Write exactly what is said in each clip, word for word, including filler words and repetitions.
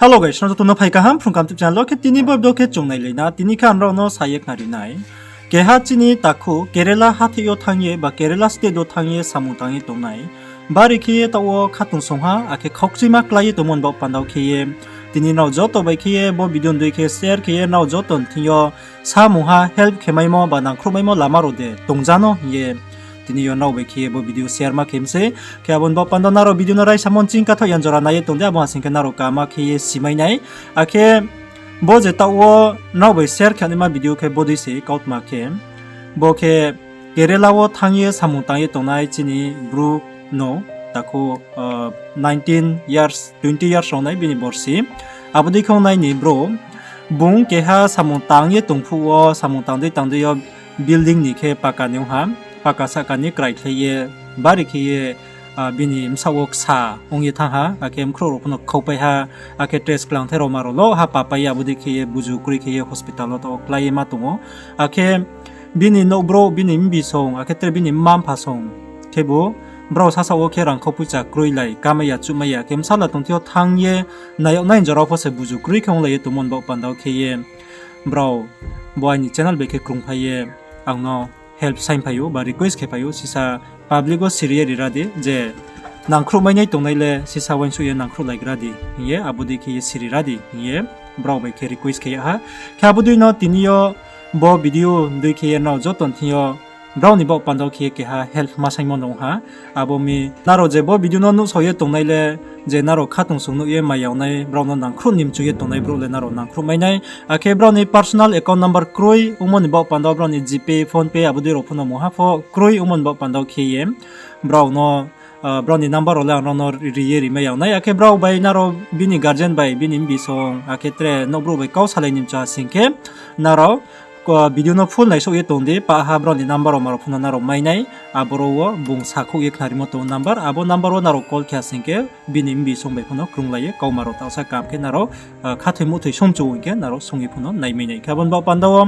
Hello guys, nrao joto no phai kaham Phrung Kaham YouTube channel wo. Khe tini bo video khe chung nailai na, tini khe ang nrao no sa ye khnari nai. Keha chini takhu Kerala hathái yo thanng ye ba Kerala state wo thanng ye samung tang ye tongnai. Bari khe ye taoh wo khatungsung ha, akhe khaukchuima klái ye tongmo ni baoh panda wo khe ye, tini nrao joto bai khe ye bo video ni dei khe share khe ye nrao joto ni thing yo samung ha help khe maimo ba nangkhruh maimo lama rao de tongja no hing ye tini yo nrao bai khe ye bo video share ma khe mi sei. Khe abo ni baoh panda wo nrao video no raisamo ni ching kathaoh yan jora nai ye tong di, abo ha sing khe nrao kaham khe ye simai nai. Akhe bo je taoh wo nrao bai share khe naima video khe bodei se kautma khe. Bo khe Kerala wo thanng ye samung tang ye tongnai chini bru no, takhu, nineteen years, twenty years ong nai bini borsi. Abo dei khe ong nai ni bro, bung keha samung tang ye tong phuh wo, samung tang dei tang dei yo building ni khe paka ni ong ha, paka sahka ni kraikhlai ye, bari khe ye, bini bsaoh wo ksa ong ye thanng ha, akhe mkhrouh rao pho no khaupai ha, akhe tre sklang the rao ma rao lo ha papai ye, abo dei khe ye buzu kroi khe ye hospital wo taoh wo klái ye ma tong ou. Akhe bini nouhbrouh, bini mbisong, akhe tre bini mma-mpha song khebu brao sasaoh wo khe rangkhau poicha kroilai, kamai ya, chuhmai ya, khe bsala tongthing yo thanng ye nai yag nai jora wo pho se buzu kroi khe onglai ye tongmo ni baoh panda wo khe ye brao bo aini channel bai khe krungphai ye ang no help saingphai ou ba request khe phai ou, sisa public wo siri ye ri ra di, je nangkhruh mai nai tongnai le sisa uaingsouh ye nangkhruhlai gra di hing ye, abo dei khe ye siri ra di hing ye brao bai khe request khe yag ha. Khe abo dei no tini yo bo video dei khe ye nrao joto ni thing yo brao ni baoh panda wo khe ye keha help ma saingmo no ong ha. Abo mi nrao je bo video no nuhsao ye tongnai le, je nrao khatungsung nuh ye mai yag nai, brao no nangkhruh ni mchu ye tongnai brouh le nrao nangkhruh mai nai. Akhe brao ni personal account number kroi ongmo ni baoh panda wo brao ni GPay, PhonePe abo dei rao pho no mungha pho kroi ongmo ni baoh panda wo khe ye brao no, brao ni number rao le ang nrao no ri ye rimai yag nai. Akhe brao bai nrao bini guardian bai, bini mbisong, akhe tre nouhbrouh bai kau salai ni mchu ha sing khe nrao video no full naisouh ye tong di, pah ha brao ni number rao ma rao pho no nrao mai nai, aboro wo bung sakhouh ye khnarimo tong ou number, abo number wo nrao call khe ha sing khe bini mbisong bai pho no krunglai ye kauma rao taohsa kaham khe nrao khathoi muhthoi songchu hing khe nrao song ye pho no naimai nai. Khe abo ni baoh panda wo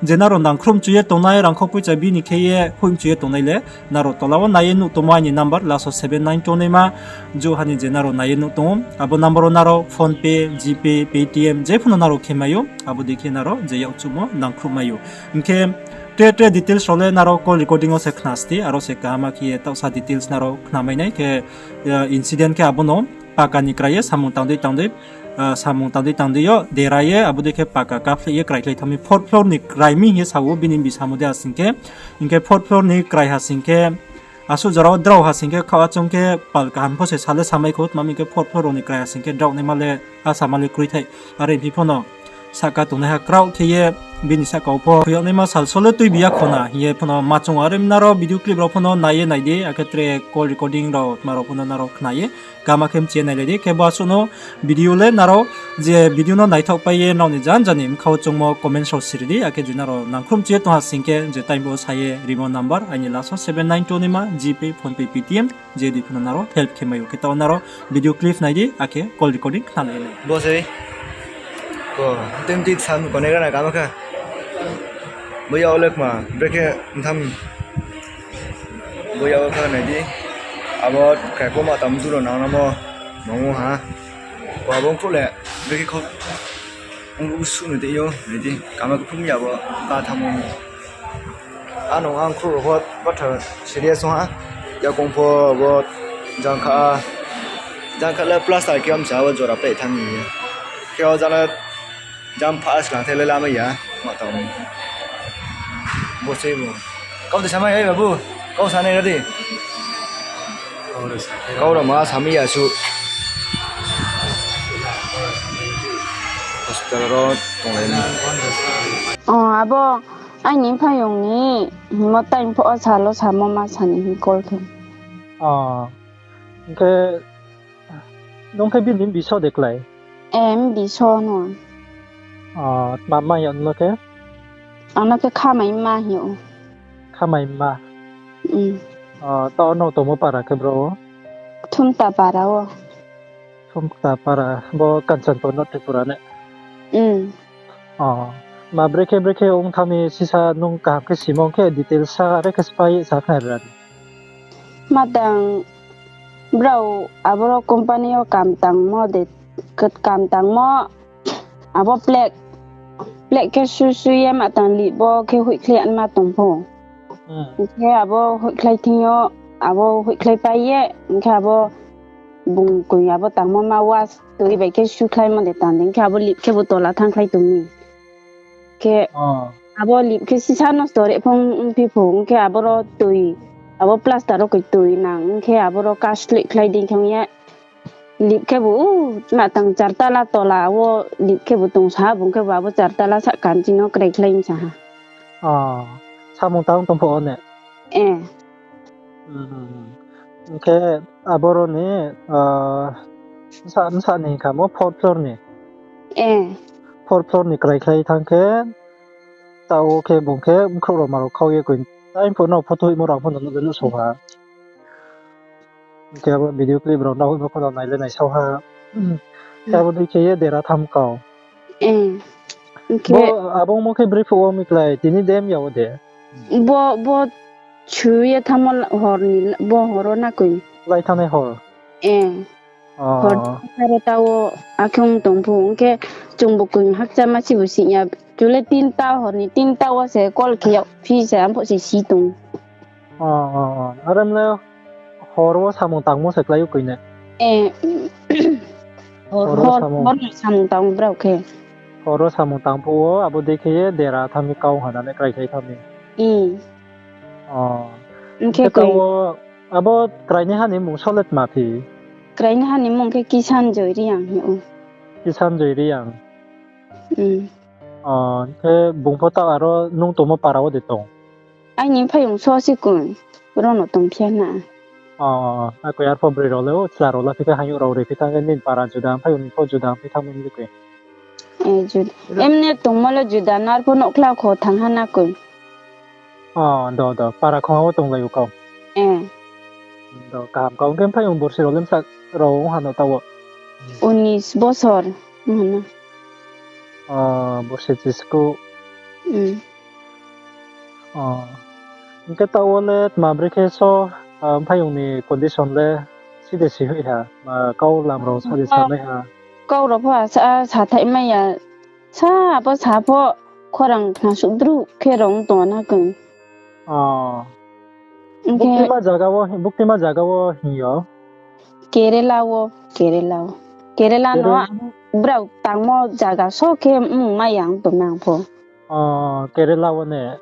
je nrao nangkhruh mchu ye tongnai, rangkhau poicha bini khe ye hoih mchu ye tongnai le, nrao tola wo nai ye nuh tongmo aini number last wo seven nine two naima, jouh ha ni je nrao nai ye nuh tong ou, abo number wo nrao PhonePe, GPay, Paytm je pho no nrao khe mai ou, abo dei khe nrao je yakchuhmo nangkhruh mai ou. Hing khe tre tre details rao le nrao call recording wo se khna sti, aro se kaham khe ye taohsa details nrao khnamai nai khe, incident khe abo no paka ni krai ye samung tang dei tang dei, samung tang dei tang dei yo dera ye abo dei khe paka kaphleh ye kraikhlai thanng mi, fourth floor ni krai mi hing ye sa ou bini bsamo de ha sing khe. Hing khe fourth floor ni krai ha sing khe, asuh jora wo drao ha sing khe khaoh achong khe pal kaham pho se sa le samai khou, tma hing khe fourth floor rao ni krai ha sing khe drao naima le asama le kroithai. Are phi pho no sahka tongnaiha kraoh khe ye bini sahka wo pho khui yag naima sal so le tuibi ya khona hing ye pho no ma choung ou. Are mi nrao video clip rao pho no nai ye nai di, akhe tre call recording rao tma rao pho no nrao khna ye kaham khe mchi ye nailai di. Khe bo asuh no video le nrao je video no naithaohpai ye nrao ni janja ni bkha wo choungmo comments rao siri di, akhe je nrao nangkhruh mchu ye tong ha sing khe je time bo sa ye rimo number aini last wo seven nine two naima, GPay, PhonePe, Paytm, je dei pho no nrao help khe mai ou. Khe taoh nrao video clip nai di, akhe call recording khnalai nai. Bo se, ko, tim ti sam connect rana kaham kha. Bo ya o le kma, brekhe tham. Bo ya o kha nai di. Abo krai pho ma tam juro nang namo, nang ou ha. Ko abo ongkhruh le, brekhe khou, ongkhruh suh no tei yo, nai di. Kaham khe phum ya bo, ka tham ou. Ano ang khruh rao pho batha serious ong ha. Yakong pho bo jang kha, jang kha le plaster khe amsa abo jora pai thanng ni. Khe o jang le jang pha skang the le lamai ya, ma tong. Bo se bo. Kau de samai, oi babu, kau sanai ra di. Kau rao ma samai ya su. Hospital ro tonglai ni. O, abo aini mphaiyong ni hingmo time pho o sal wo samo ma sa ni hing call khe. O, hing khe nung khe bini biso de klái? E, biso no. O, tma ma hing yag no khe? Ano khe Khamai ma hing yag ou. Khamai ma? Taoh no tongmo para khe bro? Thumta para wo. Thumta para, bo Kanchanpur no Tripura ne? Ma brekhe brekhe ong thanng mi sisa nung kaham khe simung khe details sa are khe sphái ye sa khnari ra di. Ma tang brao aboro company yo kam tangmo de Kam tangmo, abo plek, plek khe su su ye ma tang lip bo khe hoihkhlai anma tong pho. Hing khe abo hoihkhlai thing yo, abo hoihkhlai pai ye, hing khe abo bung koi abo tangmo ma was toi bai khe sukhlaimo de tang di, hing khe abo lip khebu tola thangkhlai tong mi. Khe abo lip khe sisa nosto re phung ongphi pho, hing khe aboro toi, abo plaster wo koi toi nang, hing khe aboro kasloih khlai di khe ong ye, lip khebu, u, ma tang chartala tola wo lip khebu tongsa ha, bung khebu abo chartala sahka nching no krai khlai sa ha. Samung tang tong pho o ne? Hing khe aboro ni, bsa ni hing kha mo fourth floor ni? Fourth floor ni krai khlai thanng khe, taoh wo khe bung khe bkhrouh rao ma rao khau ye koi. Tai pho no photo hoihmo rao pho no nuh le nuhsao ha. Hing khe abo video clip rao no hoihmo pho no nai le naisao ha. Khe abo dei khe ye dera tham kau. Abo ongmo khe brei phuh wo mi klái, tini dem ya wo de? Bo, bo chu ye thanngmo hor ni, bo hor wo na koi. Lai thanngnai hor? Hor ni aro ta wo akhe ong tong pho, hing khe chungbu koi hakcha ma sibu sing ya. Chu le tinta, hor ni tinta wo se call khe yagphi se, arphuh se si tong. Are mle hor wo samung tangmo se klái ou koi ne? Hor wo samung tang brao khe. Hor wo samung tang phuh wo abo dei khe ye dera tham mi kau ha na le krai khlai tham mi. Hing khe taoh wo abo krainaiha ni mmung so le tma phi? Krainaiha ni mmung khe Kisan Joy Reang hing ou. Kisan Joy Reang. Hing khe bung pho taoh aro nung tongmo para wo de tong? Aini mphaiyong so se koi, ro no tongphi ya na. Akoi arphuh broi rao le, o chla rao la phi khe hayouh rao ri phi thanng khe nini para juda, mphaiyong ni pho juda phi thanng mi koi. Emne tongmo le juda no, arphuh nouhkhla kho thanng ha na koi. Do, do, para khongha wo tonglai ou kau. Do, kaham kau. Hing khe mphaiyong borsi rao le bsa rao ong ha no taoh wo? Unis bosor ong ha na. Borsi chisku. Hing khe taoh wo le tma brekhe so, mphaiyong ni condition le si de si hoih ha, ma kau lam rao sa de sa nai ha? Kau rao pho sa, sa thaih mai ya, sa abo sa pho khorang khnasuh druh khe rong tong na koi. Hing khe buktima zaga wo hing yo? Kerala wo, Kerala wo. Kerala no brao tangmo zaga so khe mmung mai ya ong tong nang pho. Kerala wo ne?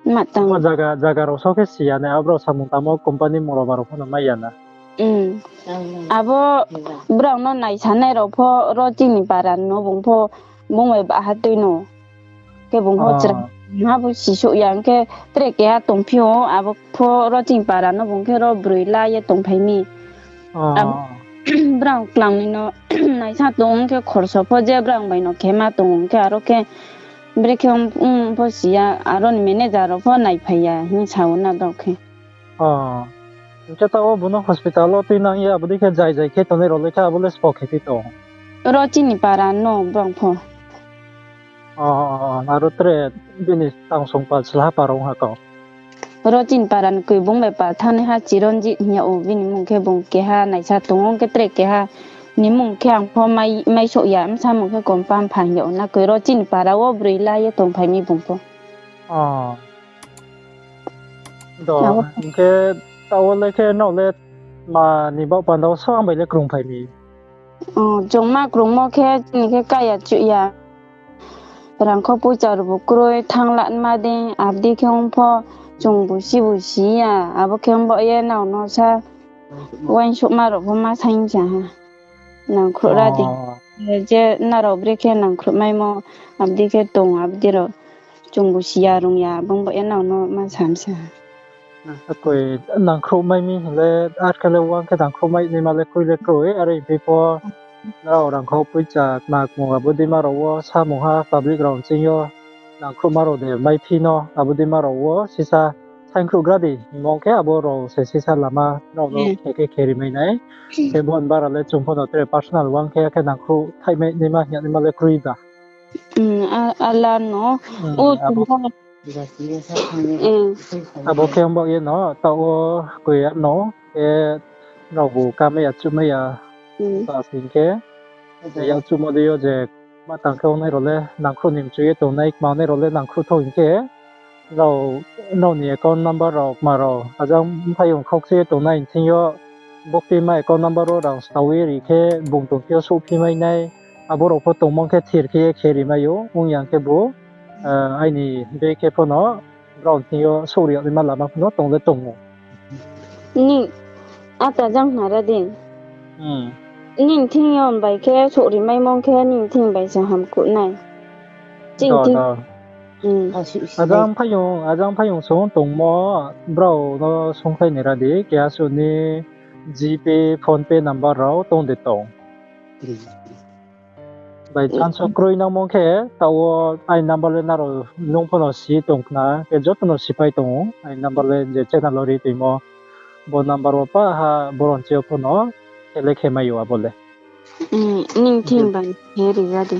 Ma tang. Zaga, zaga rao so khe si ya ne, abrao samung tangmo company mung rao ba rao pho no mai ya na. Abo brao no naisanai rao pho ro chini para no bung pho, bung bai baha tui no. Khe bung pho chra ha bo sisouh ya, hing khe tre keha tongphi ou, abo pho ro chini para no bung khe ro broi la ye tongphai mi. Brao klang ni no naisa tong khe khorso pho je brao bai no khe ma tong khe aro khe brekhe ong pho si ya, aro ni manager rao pho naiphai ya hing sa ou na brao khe. Hing khe taoh wo bung no hospital wo tuinang ye abo dei khe jai jai khe tongnai rao le khe abo le sbo khe phi tong? Ro chini para no brao pho. Aro tre bini tangsong pal slaha para ong ha kau? Ro chini para ni koi bung bai pal thanngnaiha Chiranjit hing yag ou, bini mmung khe bung keha naisa tong ou, hing khe tre keha ni mmung khe ang pho mai, maisouh ya, bsa mmung khe Komphampha hing yag ou na koi, ro chini para wo broi la ye tongphai mi bung pho. Do, hing khe taoh wo le khe nrao le tma ni baoh panda wo so ang bai le krungphai mi? Chung ma krungmo khe chini khe kaya chuh ya. Rangkhou poicha rao bu kroi, thanng la ma dei, abo dei khe ong pho chung bu si bu si ya, abo khe ong baoh ye nrao no sa uaingsouhma rao pho ma saing sa ha. Nangkhruh ra di. Je nrao brekhe nangkhruh maimo, abo dei khe tong, abo dei rao chung bu si ya rung ya, abo ong baoh ye nrao no ma sa mi sa ha. Akoi nangkhruh mai mi hing le, ar khe le uang khe nangkhruh mai naima le kroi le kroi, are hing phi pho nrao rangkhou poicha tma kmung abo deima rao wo samungha public rao nching yo nangkhruhma rao de maiphi no, abo deima rao wo sisa saingkhruh gra di, hingmo khe abo rao se sisa lama nrao no khe khe kheri mai nai. Khe bo ni bara le chung pho no tre personal uang khe, khe nangkhruh thaih mai naima hing ya naima le kroi ba. Ala no, abo khe ong baoh ye no, taoh wo koi ya no, khe Nrao bu kamai ya, chumai ya, Hmm. ta sing khe, je yak chumo dei yo je, ma tang khe ongnai rao le nangkhruh ni mchu ye tongnai, kma ongnai rao le nangkhruh thou hing khe, nrao, nrao ni account number rao, kma rao, ajang mphaiyong khaukchi ye tongnai thing yo, boktima account number wo rang stao ye ri khe, bung tong thing yo souhphi mai nai, abo rao pho tongmong khe thir khe ye khe ri mai ou, ong yang khe bu, eh, aini bag khe pho no, brao thing yo souhri yag naima lama pho no tong le tong ou. Ni, ata jang nara di. Hmm. Ni thing yo bai khe souhri maimong khe ni thing bai se hamkuh nai. Chini Do, thing. Do. Hmm. Ajang phaiyong, ajang phaiyong song tongmo, brao no songkhlai nai ra di, keha suh ni GPay, PhonePe number rao tong de tong. By chance wo kroi nangmo khe, taoh wo aini number le nrao nung pho no si tong khna, khe joto no sipai tong ou, aini number le je channel wo ri toimo, bo number wo pa ha, boro ni thing yo pho no, khe le khe mai ou abo le. Hmm, ni thing bai khe ri ya di.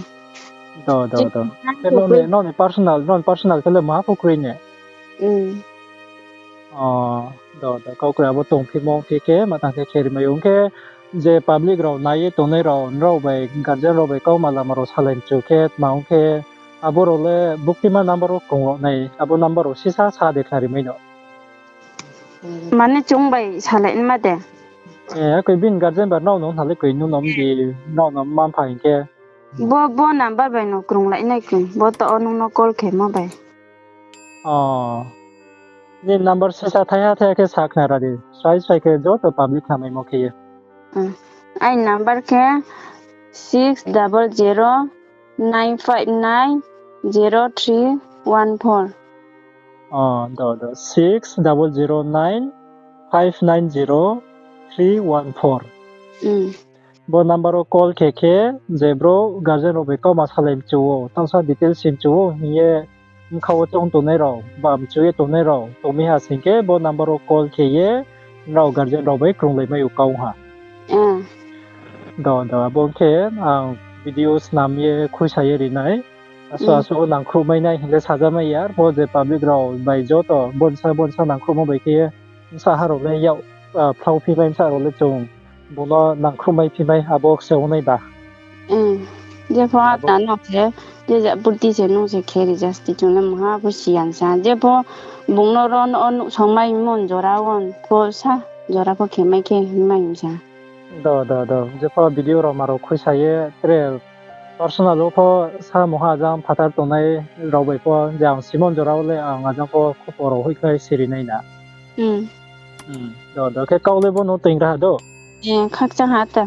Do, do, do. Khe nrao ni, nrao ni personal, nrao ni personal khe le maha pho kroi ne. Hmm. O, do, do, kau kroi abo tongphimo ong phi khe, ma tang khe khe ri mai ou. Ong khe je public rao nai ye tongnai rao, nrao bai guardian rao bai kauma lama rao salai mchu khe, tma ong khe, abo rao le buktima number wo krung rao nai, abo number rao sisa sa de khnari mai no. Mane chung bai salai nma de. E, akoi bini guardian bai nrao no hna le koi nung no mdi, nrao no mma mpha hing khe. Bo, bo number bai no krunglai nai koi, bo to o nung no call khemo bai. O. Ni number sisa thaiha thaiha khe sa khna ra di. Srai srai khe joto public khna maimo khe ye. Hmm. Aini number khe six double zero nine five nine zero three one four. O, do, do. Six double zero nine five nine zero three one four. Hmm. Bo number wo call khe khe, je brouh guardian rao bai kauma salai mchu ou, taohsa details si mchu ou hing ye, bkha wo choung tongnai rao, ba mchu ye tongnai rao tong mi ha sing khe, bo number wo call khe ye, nrao guardian rao bai krunglai mai ou kau ha. Do, do, abo khe ang video snam ye khuisa ye ri nai. Asuh asuh wo nangkhruh mai nai hing le saja mai ya, arpho je public rao bai joto bonsa bonsa nangkhruhmo bai khe ye, bsa ha rao le yak, ah, phlao phi mai bsa rao le chung bung no nangkhruh mai phi mai abo khe se ong nai ba. Jepho ata no khe, je ja purti se nung se khe ri ja sti chung le maha pho siyan sa. Jepho bung no ro no o nuhsao mai mon jora wo pho sa, jora pho khe mai khe hing mai sa. Do, do, do. Jepho video rao ma rao khuisa ye tre personal wo pho sa mungha ajang phathar tongnai rao bai pho je ang simon jora wo le ang ajang pho khupor rao hoihkhlai siri nai na. Do, do, khe kau le bo no toing ra ha do? Khakchang ha ta.